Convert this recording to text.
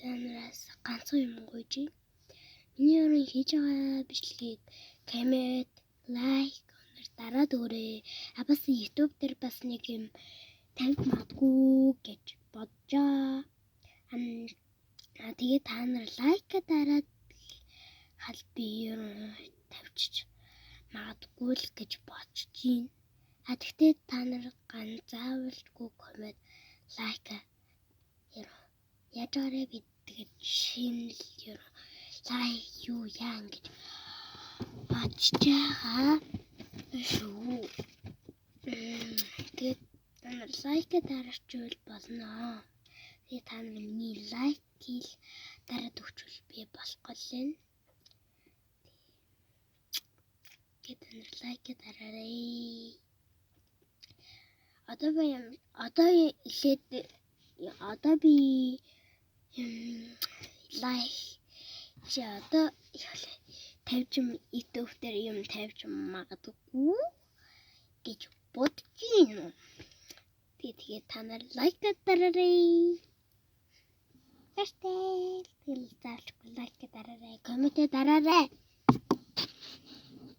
Та нараас ганцхан юм гуйж байна. Миний өрөө хийж байгаа бичлэгийг comment, like дараад өгөөрэй. А бас YouTube дээр бас нэг юм тавьж магадгүй гэж бодож. А тэгээ та нар like дараад хал би ер нь тавьчих магадгүй л гэж бодож байна. А тэгтээ та нар ганцаавалгүй comment, like ер яаж байгаарэ, би тэгээд шинэ л ер like юу яа ингэж бодож байгаа шүү. Тэгээд та нар like дарчвал болно. Тэгээд та нар миний like хийл дараад өгчвөл би болохгүй л байна. Тэгээд та нар like дараарай. Одоо би одоо эхлээд одоо би like чи одоо тавьж YouTube дээр юм тавьж магадгүй гэж бодож байна. Тэгээ та нар like дараарай. Баяртай. Тэгэл заавчгүй like дараарай. Comment дараарай.